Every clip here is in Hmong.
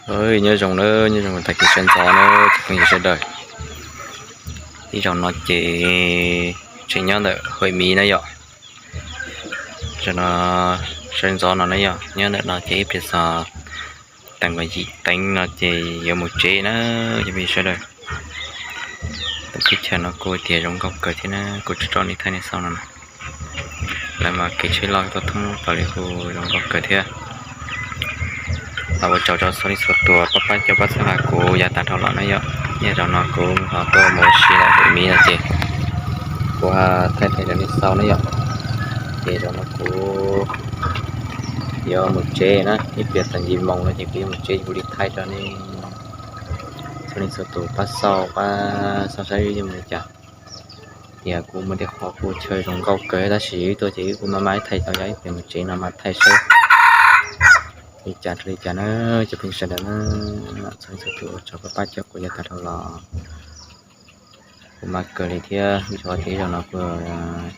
Nyob zoo na, nyob zoo tag kis sawv ntxov na cov phooj ywg sawv daws. Ib zaug no ces tseem nyob ntawm Huam Miv na yom. Zaum no sawv ntxov no na yom, nyob ntawm no ces ib pliag xwb teem kom yim teev no ces yuav mus tsev na cov phooj ywg sawv daws. Tus teb chaws no kuj tias zoo nkauj kawg thiab na, kuv tso rau nej thaij nej xauj no na. Lawv mas kev tsheb loj tuaj thoob plaws li kuj zoo nkauj kawg thiab. Los ua tsaug rau txhua leej txhua tus pab pab coj pab txhawb nqa kuv yav tas dhau los na yom. Nyob zaum no kuv ho tuaj mus ua si lawm Huam Miv no ces kuv thaij thaij rau nej xauj na yom. Ces zaum no kuv yuav mus tsev na, ib pliag tag kis moos no ces kuv yuav mus tsev, kuv li thaij rau nej txhua leej txhua tus pab xauj pab xauj saib yuav mus li cas. Tias kuv mus tej qhov kuj chaw zoo nkauj kawg tab sis wb tuaj ces wb kuj maj maj thaij tau, yog ib pliag mus tsev no mas thaij saib li cas rau li cas na cov phooj ywg sawv daws na. Txhua leej txhua tus ua tsaug pab pab coj kuv yav tas dhau los. Kuv maj kawg li thiab, vim rau qhov tias ib zaug no kuj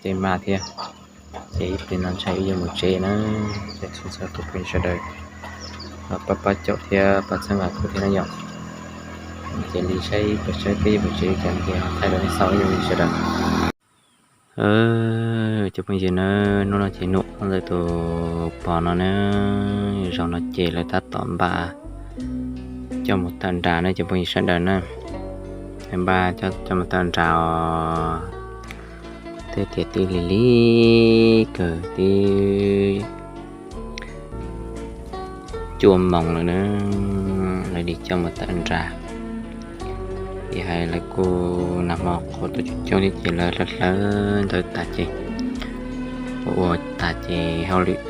caij maj thiab, ces ib pliag no ntshai wb yuav mus tsev na. Ces txhua txhua tus phooj ywg sawv daws pab pab caum thiab pab txhawb nqa kuv thiab na yom. Ces li saib pab saib peb yuav mus tsev li cas ces thaij rau nej xauj na cov phooj ywg sawv daws. Cov phooj ywg na, hnub no ces hnub ob ntawm tus pos no na, zaum no ces lawv tab tom npaj coj mus tawm nras na cov phooj ywg sawv daws na. Npaj coj mus tawm nras os, twb tias twb lig lig kawg twb cuaj moos lawm na, lawv li coj mus tawm nras. Vim hais lawv kuj nag hmo qhuav tuaj coob coob thiab ces lawv hlawv hlawv ntawv tas ces ua ua tas ces hauj lwm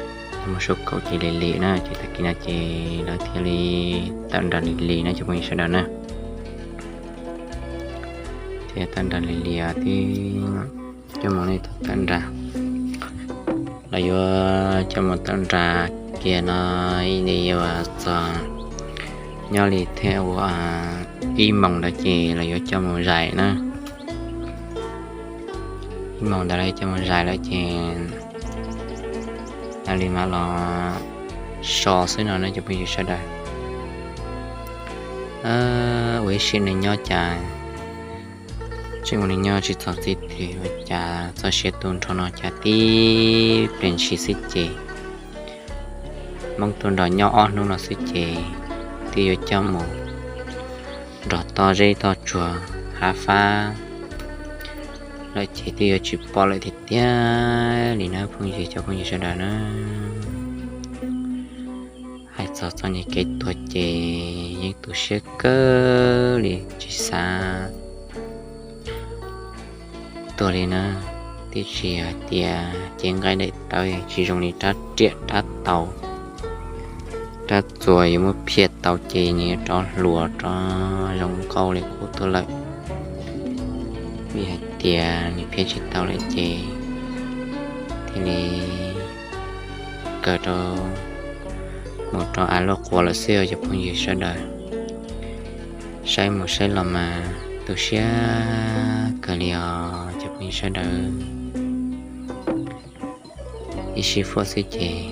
mus suab kaum ces lig lig na ces tag kis no ces lawv thiaj li tawm nras lig lig na cov phooj ywg sawv daws na. Ces tawm nras lig lig os, twb cuaj moos li tawm nras. Lawv yuav coj mus tawm nras kiag no ib ntsis yuav txog nyob li thiaj ua ib moos ntawd ces lawv yuav coj mus zais na. Ib moos ntawd lawv coj mus zais lawm ces lawv li mam los so xwb no na cov phooj ywg sawv daws. Ua ib sim neej nyob cas tseem ua neej nyob tsis txog txij twg, ua cas txoj sia tu nrho no cas tib pliag ntshis xwb ces Hmoob tuaj nrog nyob ob hnub no xwb ces twb yuav coj mus nrog toj zeb toj tsuag hav fab lawm ces twb yuav tsis pom lawm tiag tiag li na phooj ywg cov phooj ywg sawv daws na. Hais txog txoj niag kev tuag ces yeej tu siab kawg li tsis xav tuag li na. Tiam sis hais tias cev nqaij daim tawv tsis zoo li rab riam rab taus, rab txuas yuav muab phiaj tau ces nws yuav rov hluas rov zoo nkauj li qub tuaj lawm. Vim hais tias nws phiaj tsis tau lawm ces thiaj li kawg rau mus rau av luaj quas lawm xwb os cov phooj ywg sawv daws. Saib mus saib los mas tu siab kawg li os cov phooj ywg sawv daws. Ib sij huam xwb ces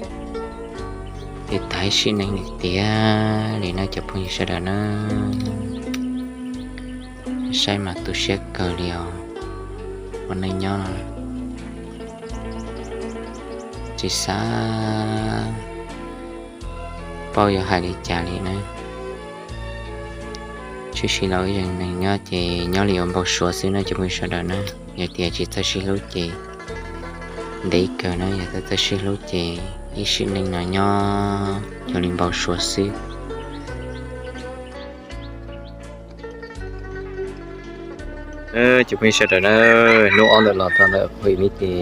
twb tag ib sim neej li tiag li na cov phooj ywg sawv daws na. Saib mas tu siab kawg li os. Ua neej nyob no tsis xav paub yuav hais li cas li na. Tshwm sim los ib zig neeg nyob ces nyob li ua npau suav xwb na cov phooj ywg sawv daws na. Yog tias tsis txawj sib hlub ces ntev kawg na, yog txawj txawj sib hlub ces ib sim neej no nyob cuag li npau suav xwb. Cov phooj ywg sawv daws na, hnub ob ntawm los txog ntawm Huam Miv ces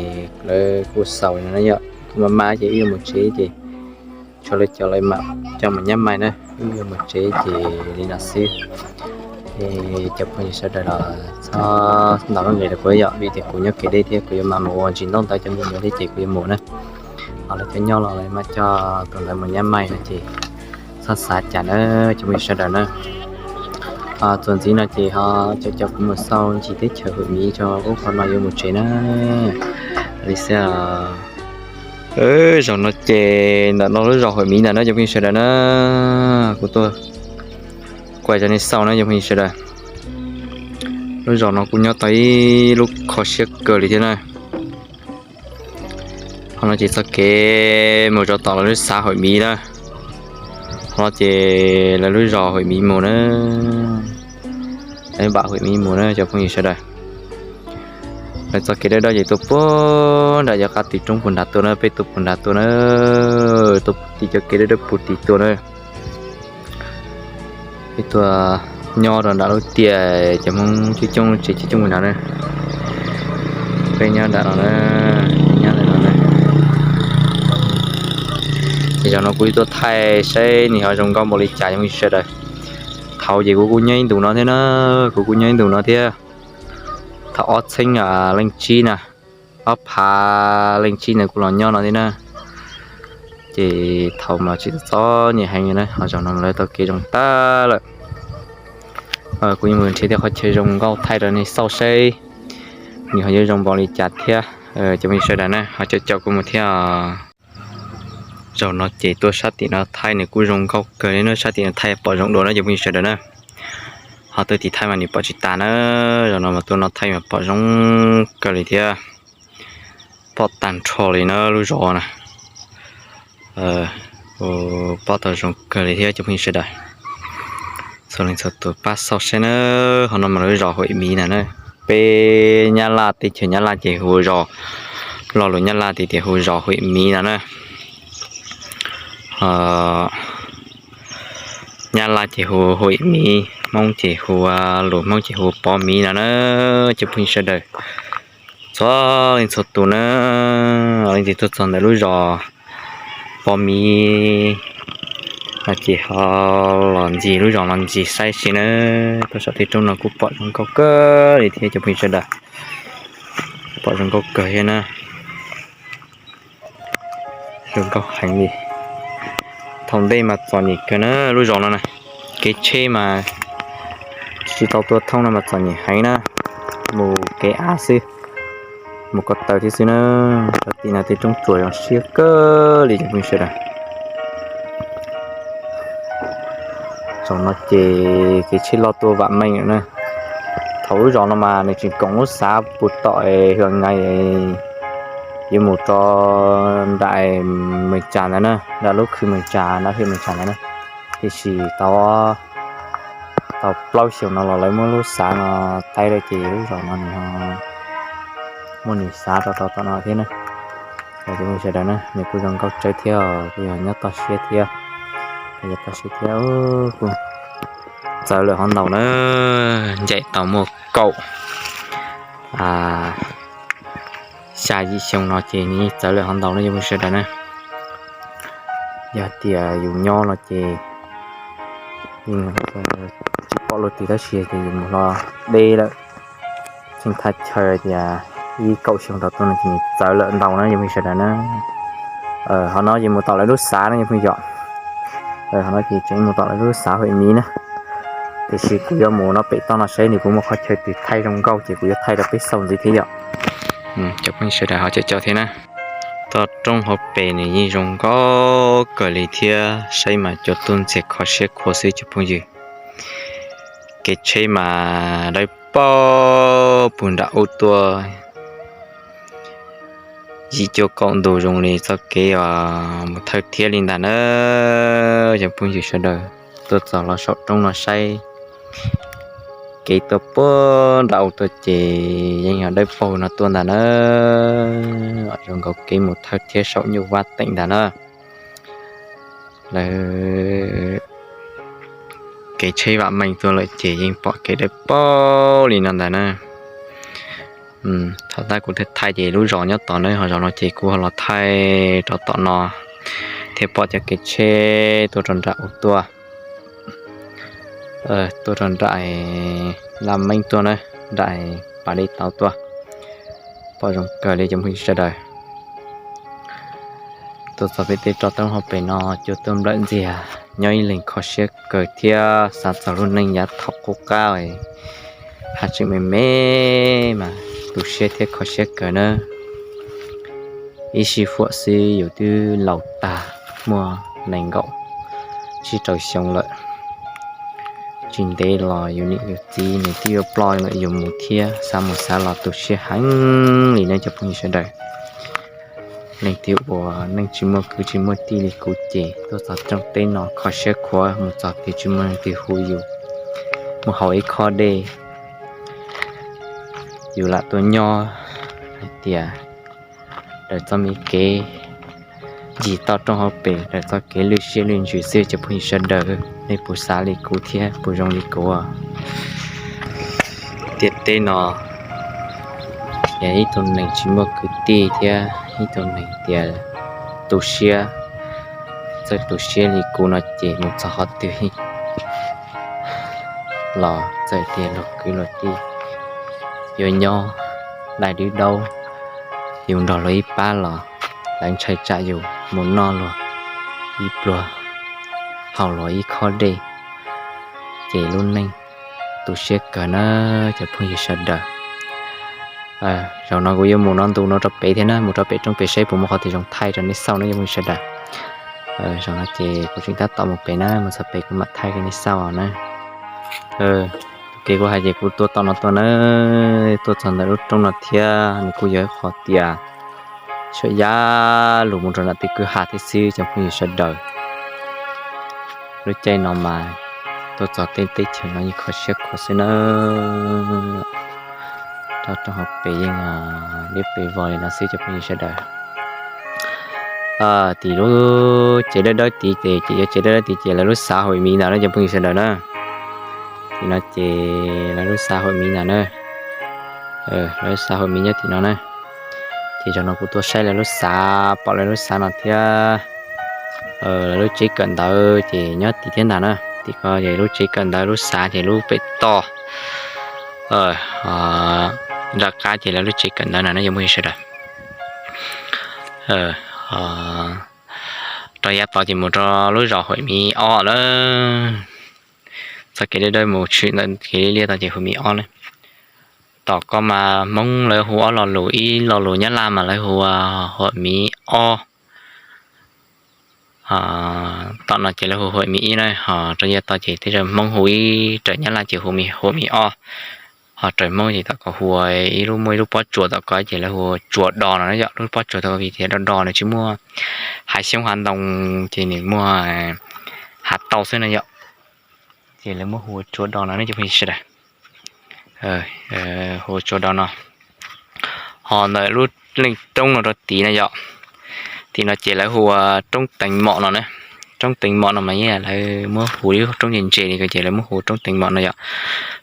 lawv kuj xaus no na yom, kuj maj maj ces wb yuav mus tsev ces tshuav lawv cov lawv mam coj mus nyab mais na, wb yuav mus tsev ces li no xwb. Es cov phooj ywg sawv daws los txhob ntaus lub nqe rau kuv yom, vim tias kuv nyob kev deb thiab kuv yuav mam mus ua ntsis ntaub ntawv cov me nyuam thiab ces kuv yuav mus na. Ho lawv cov nyob los lawv mam coj tus ntawd mus nyab mais no ces txhob xav cas na cov phooj ywg sawv daws na. Txuas ntxiv no ces ho coj coj kuv mus xauj ntsis teb chaws Huam Miv rau ub qhov no yuav mus tsev na. Li xwb. Zaum no ces ntawm no lub zos Huam Miv ntawm no cov phooj ywg sawv daws na, kuv tuaj kuaj rau nej xauj na cov phooj ywg sawv daws. Lub zos no kuj nyob tau ib lub kho siab kawg li thiab na. Qhov no ces txoj kev mus rau tom lawv lub xav Huam Miv na. Qhov no ces lawv lub zos Huam Miv mus na, lawv npam Huam Miv mus na cov phooj ywg sawv daws. Lawv txoj kev dawb dawb ces tuaj puag nram yov qab tim roob puag nrad tuaj na, peb tuaj puag nrad tuaj na, tuaj tim cov kev dawb dawb puag tim tuaj na. Peb tuaj nyob rau nram lub tiaj cov Hmoob coob coob tsev coob coob puag nrad na. Peb nyob nram no na, nyob no na. Ces zaum no kuv tuaj thaij saib nws ho zoo nkauj npaum li cas cov phooj ywg sawv daws. Thaum ces kuv kuj nyob ib ntus no thiab na, kuv kuj nyob ib ntus no thiab. Thaum ob txheeb leej tsib na, ob phav leej tsib ntawd kuv los nyob no thiab na. Ces thaum mas tsis txom nyem heev li na, ho zaum no lawv tau kev zoo tag lawm. Kuv yuav mus nrhiav tej qhov chaw zoo nkauj thaij rau nej xauj saib nws ho yuav zoo npaum li cas thiab. Cov phooj ywg sawv daws na, ho caum caum kuv mus thiab. Zaum no ces tuaj sab tim no thaij nws kuj zoo nkauj kawg li na, sab tim no thaij pom zoo dua na cov phooj ywg sawv daws na. Ho tuaj tim thaij mas nws pom tsis tas na, zaum no mas tuaj no thaij mas pom zoo kawg li thiab. Pom tag nrho li na lub zos na. Pom tau zoo kawg li thiab cov phooj ywg sawv daws. Txhua leej txhua tus pab xauj saib na, qhov no mas lub zos Huam Miv na na. Peb Nyab Laj teb chaws Nyab Laj ces hu zos, lo lus Nyab Laj tias hu zos Huam Miv no na. Nyab Laj ces hu Huam Miv, Hmoob ces hu, lus Hmoob ces hu Pov Miv no na. Cov phooj ywg sawv daws, txhua leej txhua tus na, leej twg tuaj txog ntawm lub zos Pov Miv no ces ho los ntxig lub zos no ntxig saib seb na. Tuaj saum tej roob no kuj pom zoo nkauj kawg li thiab cov phooj ywg sawv daws, pom zoo nkauj kawg thiab na. Zoo nkauj heev li. Thaum ntej mas txom nyem kawg na lub zos no na, kev tsheb mas tsis tau tuaj thoob no mas txom nyem heev na, mus kev av xwb, mus ko taw thiab xwb na. Cov tim no tej roob tsuas zoo siab kawg li cov phooj ywg sawv daws. Zaum no ces kev tsheb loj tuaj vam meej lawm na. Thaum lub zos no mas nws tseem koom lub xav puag tom Hwm Nais yuav mus rau nram Mws Tsas ntawd na, nram lub khw Mws Tsas, nram Hwm Mws Tsas ntawd na. Tiam sis tau, tau plaub xyoos no los lawv muab lub xav no taib lawm ces lub zos no nws muaj nws xav rau rau tom no thiab na. Cov phooj ywg sawv daws na, nws kuj zoo nkauj tsawv thiab, kuj yog nyob toj siab thiab, yog toj siab thiab. Kuj txawv lawm hov ntaus na, ncaim tau muaj kaum xya yim xyoo no ces nws yeej txawv lawm hov ntaus na cov phooj ywg sawv daws na. Yog tias yus nyob no ces yeej tsis pom luaj twg tab sis ces yus mus hlo deb lawm. Tseem thaj chaw tias ib kaum xyoo rau tuaj no ces nws txawv lawm ntau na cov phooj ywg sawv daws na. Qhov no ces mus tom lawv lub xav na cov phooj ywg. Qhov no ces tseem mus tom lawv lub xav Huam Miv na. Tiam sis kuv yuav mus no pem toj no saib nws puas muaj qhov chaw twg thaij zoo nkauj ces kuv yuav thaij rau peb xauj ntxiv thiab yom. Cov phooj ywg sawv daws ho caum caum thiab na. Toj roob hauv pes nws yeej zoo nkauj kawg li thiab, saib mas cua tuaj ntxiag kho siab khuav xwb cov phooj ywg. Kev tsheb mas dawb paug puag nram ub tuaj yim cuaj kaum ntu zoo li txoj kev uas mus thawj thiab li ntag na. Cov phooj ywg sawv daws tuaj txog los saum roob no saib kev tuaj puag nram ub tuaj ces yeej yog dawb paug no tuaj ntag na. Zoo nkaus kev mus thawj thiab saum nyuj vab teem ntag na. Lawv kev tsheb vam meej tuaj lawm ces yeej pom kev dawb paug li no ntag na. Thaum ntawd kuv thaij thaij ces lub zos nyob tod na, ho zaum no ces kuv ho los thaij rau tom no thiab pom cov kev tsheb tuaj rau nram ub tuaj, tuaj rau nram Laj Meeb tuaj na, nram Pas Dej Tauv tuaj. Pom zoo kawg li cov phooj ywg sawv daws. Tuaj txog pem tej toj roob hauv pes no cua tuaj nplawm ntxiag, nyob ib leeg kho siab kawg thiab xav txog lub neej yav thaum qub qab, haj tseem me me mas tu siab thiab kho siab kawg na. Ib sij huam xwb yus twb laus tag, muaj nees nkaum tsib rau xyoo lawm. Tsis ntev los yus niam yus txiv nws twb yuav ploj yuav mus thiab, xav mus xav los tu siab heev li ne cov phooj ywg sawv daws. Leej twg uas neej tsis muaj kwv tsis muaj tij li kuv ces tuaj txog rooj teb no kho siab khuav mus txog twg tsis muaj leej twg hu yus mus haus ib khob dej, yus lam tuaj nyob hais tias daws txoj me kev ncig toj roob hauv pes, daws txoj kev lwj siab lwj ntsws xwb cov phooj ywg sawv daws. Nej puas xav li kuv thiab puas zoo li kuv? Ntiaj teb no yog ib tug neeg tsis muaj kwv tij thiab ib tug neeg tias tu siab, txawj tu siab li kuv no ces mus txog qhov twg los txawm tias luag kwv luag tij yuav nyob dai dwb daub, yus nrog luag ib pab los lawv ntshai tsam yus mus noj luag ib pluag, haus luag ib khob dej, ces lub neej tu siab kawg na cov phooj ywg sawv daws. Zaum no kuv yuav mus no ntu no rau pem thiab na, mus rau pem roob pem saib puas muaj qhov twg zoo thaij rau nej xauj na cov phooj ywg sawv daws. Zaum no ces kuv tseem tab tom mus pem na, mus txog pem kuv mam thaij rau nej xauj na. Kev kuv hais ces kuv tuaj tom no tuaj na, tuaj txog ntawm lub roob no thiab nws kuj yog ib qhov tias tshwm yam lug mus rau nram tej kwj ha thiab xwb cov phooj ywg sawv daws. Lub caij no mas tuaj txog tej teb chaws no yeej kho siab khuav xwb na. Rau roob hauv pes yeej liab pes vog li no xwb cov phooj ywg sawv daws. Tim lub tsev dawb dawb tid ces ces yog tsev dawb dawb tid ces lawv lub xav Huam Miv ntag na cov phooj ywg sawv daws na. Tim no ces lawv lub xav Huam Miv ntag na. Lawv lub xav Huam Miv nyob tim no na. Ces zaum no kuv tuaj saib lawv lub xav, pom lawv lub xav no thiab. Lawv lub tsev kawm ntawv ces nyob tim thiab ntag na. Tim ko ces lub tsev kawm ntawv, lub xav ces lub pem toj nram qab ces lawv lub tsev kawm ntawv na cov phooj ywg sawv daws. Rau yav tod ces mus rau lub zos Huam Miv ob lawm. Txoj kev dawb dawb mus tshwm ntawm kev liab liab tod ces Huam Miv ob na. Tom ko mas Hmoob lawv hu ob lo lus, ib lo lus Nyab Laj mas lawv hu Huam Miv ob. Tom no ces lawv hu Huam Miv ib na, ho rau yav tod ces tej zaum Hmoob hu ib, raws Nyab Laj ces hu Huam Miv ob. Ho raws Hmoob ces tom ko hu ib lub, muaj ib lub pob tsuas tom ko ces lawv hu Tsuas Do no na yom. Lub pob tsuas tom ko vim tias do do nws tsis muaj hav xyoob hav ntoo ces nws muaj hav tauj xwb na yom. Ces lawv muab hu ua Tsuas Do no ne cov phooj ywg sawv daws. Hu ua Tsuas Do no. Ho ntawm lub leej roob no rau tid no yom, tim no ces lawv hu ua Roob Teev Mom no na. Roob Teev Mom no mas yeej lawv muab hu ib lub roob ntse ntse li ko ces lawv muab hu Roob Teev Mom no yom.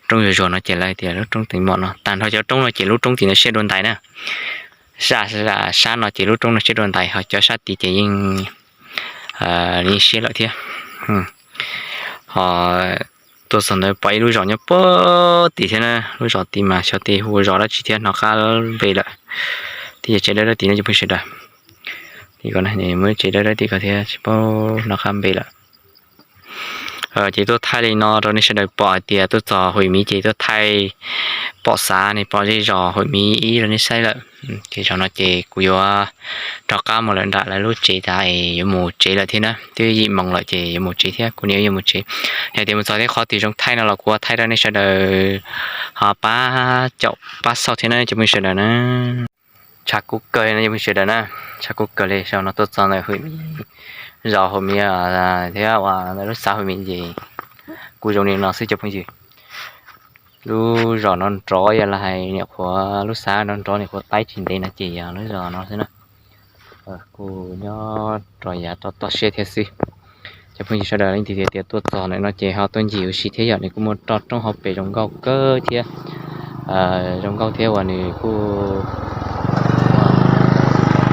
Roob zuag zuag no ces lawv tias lub Roob Teev Mom no. Tag nrho cov roob no ces lub roob tim no siab dua ntais na. Sab, sab no ces lub roob no siab dua ntais, ho cov sab tid ces yeej yeej siab lawm thiab. Ho tuaj txog ntawd pom ib lub zos nyob puag tim thiab na, lub zos tid mas xyov tej hu ua zos dab tsi thiab, hnov qab npe lawm. Twb yog tsev dawb dawb tid no cov phooj ywg sawv daws. Tim ko muaj tsev dawb dawb tim ko thiab tsis paub hnov qab npe lawm. Ces tuaj thaij li no rau nej sawv daws pom hais tias tuaj txog Huam Miv ces tuaj thaij pom xav ne, pom zej zos Huam Miv ib rau nej saib lawm. Ces zaum no ces kuv yuav rov qab mus lawm nram lawv lub tsev tas es yuav mus tsev lawm thiab na, twb yim moos lawm ces yuav mus tsev thiab, kuv niam yuav mus tsev. Yog tias mus txog tej qhov twg zoo thaij no los kuv thaij rau nej sawv daws ho pab caum pab xauj thiab na cov phooj ywg sawv daws na. Tshav kub kawg li no cov phooj ywg sawv daws na, tshav kub kawg li. Zaum no tuaj txog ntawm Huam Miv, zos Huam Miv thiab uas ntawm lub xav Huam Miv ces kuj zoo li no xwb cov phooj ywg. Lub zos no nrov yog los hais nyuam qhuav lub xav no nrov nyuam qhuav taib tsis ntev no ces yog lub zos no xwb na. Kuj nyob rau yav rau toj siab thiab xwb. Cov phooj ywg sawv daws leej twg tias tuaj txog ntawm no ces ho tuaj ncig ua si thiab yom, nws kuj muaj roj roob hauv pes zoo nkauj kawg thiab. Zoo nkauj thiab uas nws kuj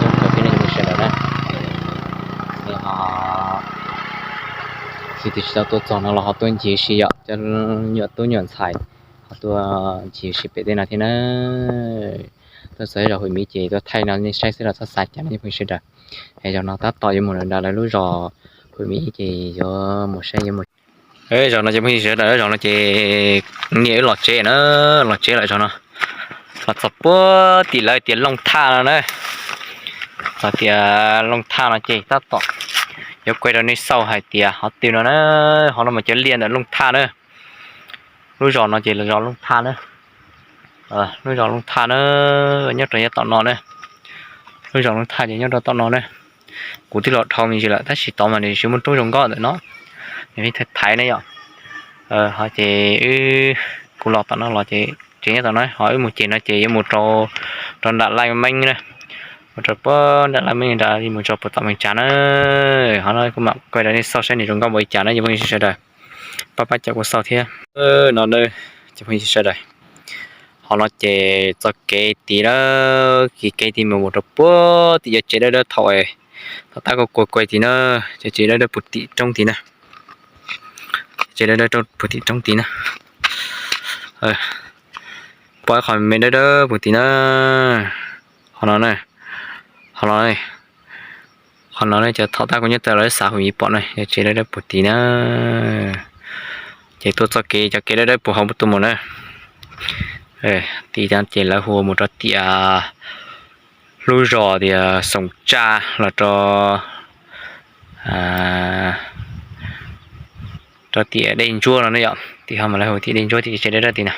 coob kawg thiab ne cov phooj ywg sawv daws na. Leej twg tsis tau tuaj txog no los ho tuaj ncig ua si yom, cov nyuam tub nyuam ntxhais ho tuaj ncig ua si pem tej no thiab na. Tuaj txog zos Huam Miv ces tuaj thaij no nej saib xwb los txhob xav cas no cov phooj ywg sawv daws. Es zaum no tab tom yuav mus lawm nram lawv lub zos Huam Miv ces yuav mus saib yuav mus. Zaum no cov phooj ywg sawv daws, zaum no ces niam wb los tsev na, los tsev lawm zaum no. Los txog puag tim lawv tias Looj Thaj no na. Txog tias Looj Thaj no ces tab tom yuav kuaj rau nej xauj hais tias qhov twg no na, qhov no mas cov liaj ntawm Looj Thaj na. Lub zos no ces zos Looj Thaj na. Lub zos Looj Thaj na, nyob rau yav tom no na. Lub zos Looj Thaj ces nyob rau tom no na. Kuv twb los dhau me ntsis lawm tab sis tod mas nws tsis muaj roob zoo nkauj ntawm no, nws pheej thaiv thaiv na yom. Ho ces wb, kuv los tom no los ces tsev nyob tom no, ho wb mus ces no ces yuav mus rau, rau nram Laj Meeb na. Mus rau puag nram Laj Meeb nrad mus rau puag tom Meeg Tsav na. Ho no kuv mam quay rau nej xauj saib nws zoo nkauj npaum li cas na cov phooj ywg sawv daws. Pab pab caum kuv xauj thiab. No na, cov phooj ywg sawv daws, ho no ces txoj kev tid na, kev kev tid mus mus rau puag tim cov tsev dawb dawb thaum, thaum tab kuv kuaj kuaj tid na, cov tsev dawb dawb puag tim roob tid na. Tsev dawb dawb puag tim roob tid na. Pom ib qho me dawb dawb puag tid na. Ho no na, ho no, qhov no ne cov thaum tab kuv nyob tawm los xav hu yim pom na, yog tsev dawb dawb puag tid na. Ces tuaj txoj kev cov kev dawb dawb puag hauv tuaj mus na. Tim no ces lawv hu mus rau tiam lub zos tias Xoom Tsaj los rau, rau tiam Dej Ntsuab no ne yom, tim ho mas lawv hu tiam Dej Ntsuab tim tsev dawb dawb tid na.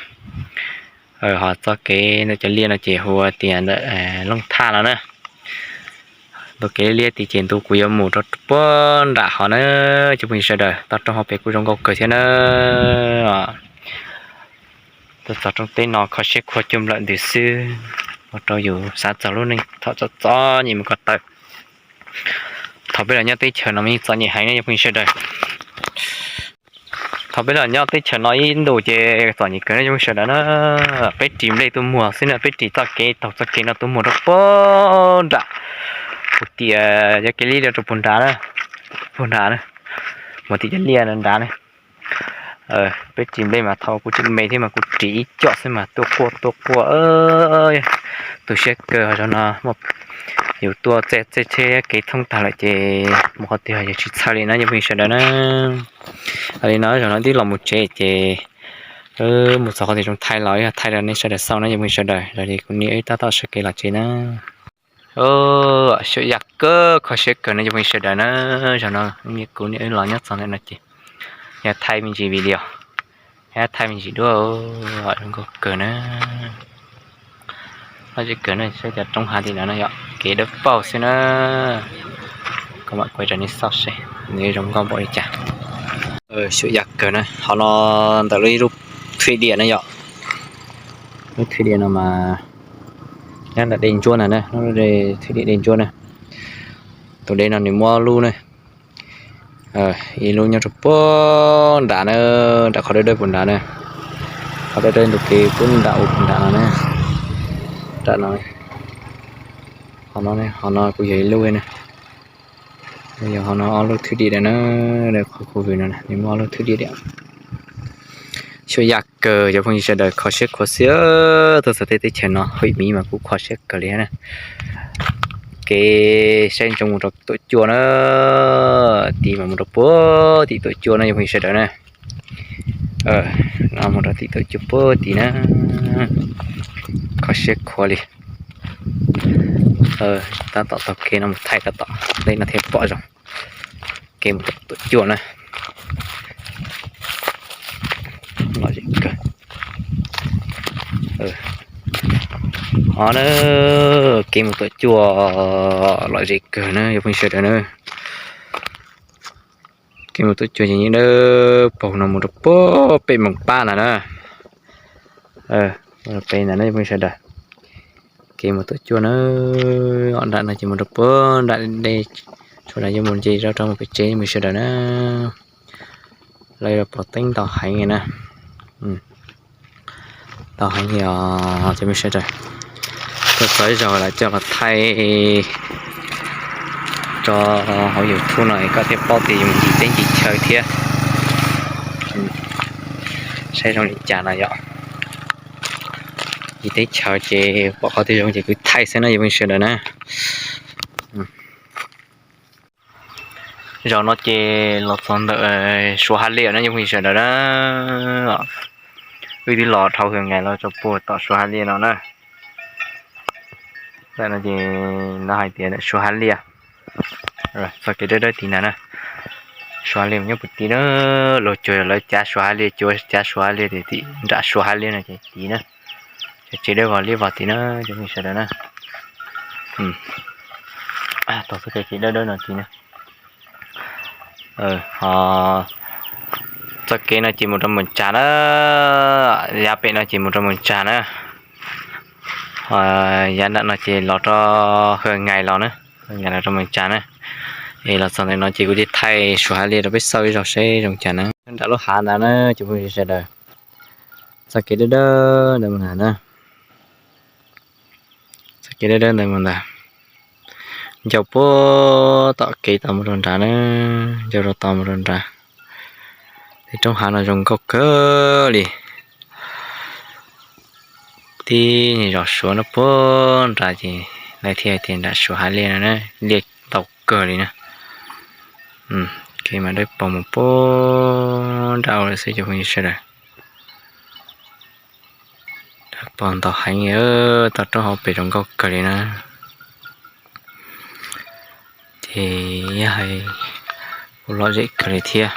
Ho txoj kev ntawm cov liaj no ces hu tias ntawm Looj Thaj no na. Ntu kev liaj tid ces ntu kuv yuav mus rau puag nram hov na, cov phooj ywg sawv daws, toj roob hauv pes kuj zoo nkauj kawg thiab na. Tuaj txog roob teb no kho siab khuav cuag nplawm ntws xwb, ua rau yus xav txog lub neej thaum txom txom nyem mus ko taw. Thaum peb los nyob teb chaws no mas yeej txom nyem heev ne cov phooj ywg sawv daws. Thaum peb los nyob teb chaws no ib ntus ces txom nyem kawg ne cov phooj ywg sawv daws na. Peb ris nplej tuaj muag xwb na, peb ris txoj kev taug txoj kev no tuaj muag rau puag nram, kuv tias cov kev liaj rau puag nrad, puag nrad na, mus tim cov liaj nrad na. Peb ris nplej mas thaum kuv tseem me thiab mas kuv ris ib co xwb mas tuaj quaj tuaj quaj, tu siab kawg. Ho zaum no yus tuaj txog txoj kev thoob tag lawm ces mus qhov twg yus tsis txhawj li na cov phooj ywg sawv daws na. Li no zaum no twb los mus tsev ces mus txog qhov twg zoo thaij los yog thaij rau nej sawv daws xauj na cov phooj ywg sawv daws. Yog li kuv niam wb tab tom sawv kev los tsev na. Xyuam yam kawg kho siab kawg no cov phooj ywg sawv daws na. Zaum no kuv niam wb los nyob txog ntawm no ces yog thaij me ntsis video, yog thaij me ntsis duab, zoo nkauj kawg na. Lom zem kawg na, saib cov roob hav tim no na yom, kev dawb paug xwb na. Kuv mam kuaj rau nej xauj seb nws zoo nkauj npaum li cas. Xyuam yam kawg na, ho no ntawm lub ib lub thwj diam na yom. Lub thwj diam no mas nyob ntawm Dej Ntsuab ntag na, lub thwj diam Dej Ntsuab na. Tus dej no nws muaj ob lub na. Ib lub nyob rau puag nram na, nram qhov dawb dawb puag nrad na. Qhov dawb dawb ntug kev puag nram u puag nram no na. Nram no, ho no, ho no kuj yog ib lub na. Yog ho no ob lub thwj diam na, qhov khu vwm no nws muaj ob lub thwj diam. Xyuam yam kawg cov phooj ywg sawv daws, kho siab khuav xwb. Tuaj txog tej teb chaws no hwm miv mas kuj kho siab kawg li na. Kev saib ntsoov mus rau Tuam Cua na, tid mas mus rau puag tim Tuam Cua na cov phooj ywg sawv daws na. No mus rau tim Tuam Cua puag tid na, kho siab khuav li. Tab tom taug kev no mus thaij tab tom dej no thiaj pom zoo. Kev mus Tuam Cua na, lom zem kawg. Ho na, kev mus Tuam Cua lom zem kawg na cov phooj ywg sawv daws na. Kev mus Tuam Cua ces yeej dawb paug no mus rau puag pem Moos Pab ntag na. Mus rau pem ntawm no cov phooj ywg sawv daws. Kev mus Tuam Cua na, nram no ces mus rau puag nram dej, tsuas yog mus nce rau rau mus pem tsev cov phooj ywg sawv daws na. Lawv yuav pom teeb ntau heev na. Ntau heev li os cov phooj ywg sawv daws. Tuaj txog ib zaug lawm coj los thaij rau hauv YouTube no es koj thiaj paub tias yus ncig teb ncig chaw thiab. Saib zoo li cas no yom. Ncig teb chaws ces pom qhov twg zoo ces kuv thaij xwb na cov phooj ywg sawv daws na. Zaum no ces los txog ntawm Suav Hav Liaj na cov phooj ywg sawv daws na. Wb twb los dhau hwv nkaus los txog puag tom Suav Hav Liaj no na. Ntawm no ces lawv hais tias ntawm Suav Hav Liaj. Txoj kev dawb dawb tim ntawd na. Suav hav liaj nyob puag tid na, los cuag lawv cav suav hav liaj, cuag cav suav hav liaj tim nram suav hav liaj no ces tid na. Cov tsev dawb vog liab vog tid na cov phooj ywg sawv daws na. Tau txoj kev ces dawb dawb no tid na. Txoj kev no ces mus rau Moos Tsas na, yav pem no ces mus rau Moos Tsas na. Yav nram no ces los rau Hawj Nyais los na, Hawj Nyais los rau Moos Tsas na. Es los txog ntawm no ces kuv thiaj thaij suav hav liaj rau peb xauj ib zaug seb zoo cas na. Nyob nram lub hav ntawd na cov phooj ywg sawv daws, txoj kev dawb dawb ntawd mus ntag na. Txoj kev dawb dawb ntawd mus ntag. Ncau puag tom kev tod mus rau nrad na, ncau rau tod mus rau nrad. Tej roob hav no zoo nkauj kawg li. Tib zos suav no puag nrad ces lawv thiaj tias nram suav hav liaj no na, liaj ntau kawg li na. Kev mas dawb paug mus puag nrad lawm xwb cov phooj ywg sawv daws. Dawb paug ntau heev, toj roob hauv pes zoo nkauj kawg li na. Ces yog hais kuj lom zem kawg li thiab,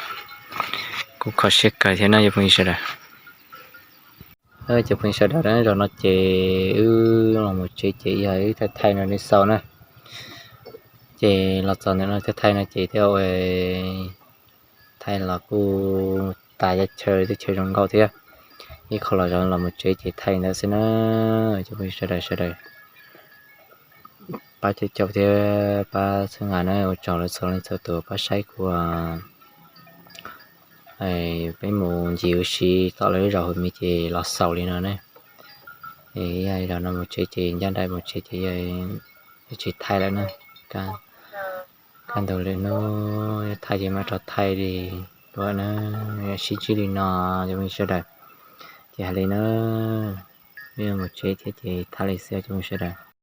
kuj kho siab kawg thiab na cov phooj ywg sawv daws. Cov phooj ywg sawv daws, zaum no ces wb los mus tsev ces yog wb thaij thaij no nej xauj na. Ces los txog ntawm no thaij thaij no ces thiaj ua thaij los kuj tas yav chaw, teb chaws zoo nkauj thiab. Ib qho los zaum los mus tsev ces thaij ntawd xwb na. Cov phooj ywg sawv daws sawv daws, pab caum caum thiab pab txhawb nqa na, ua tsaug lawv txhua leej txhua tus pab saib kuv. Peb mus ncig ua si tom lawv lub zos Hauv Mis ces los xaus li no ne. Yog zaum no mus tsev ces ncaj nraim mus tsev ces yog tsis thaij lawm na. Kaj ntug lwm hnub thaij ces mam rov thaij li dua na. Sib ntsib li no cov phooj ywg sawv daws. Ces hais li na, mus tsev thiab ces thaij li xwb cov phooj ywg sawv daws.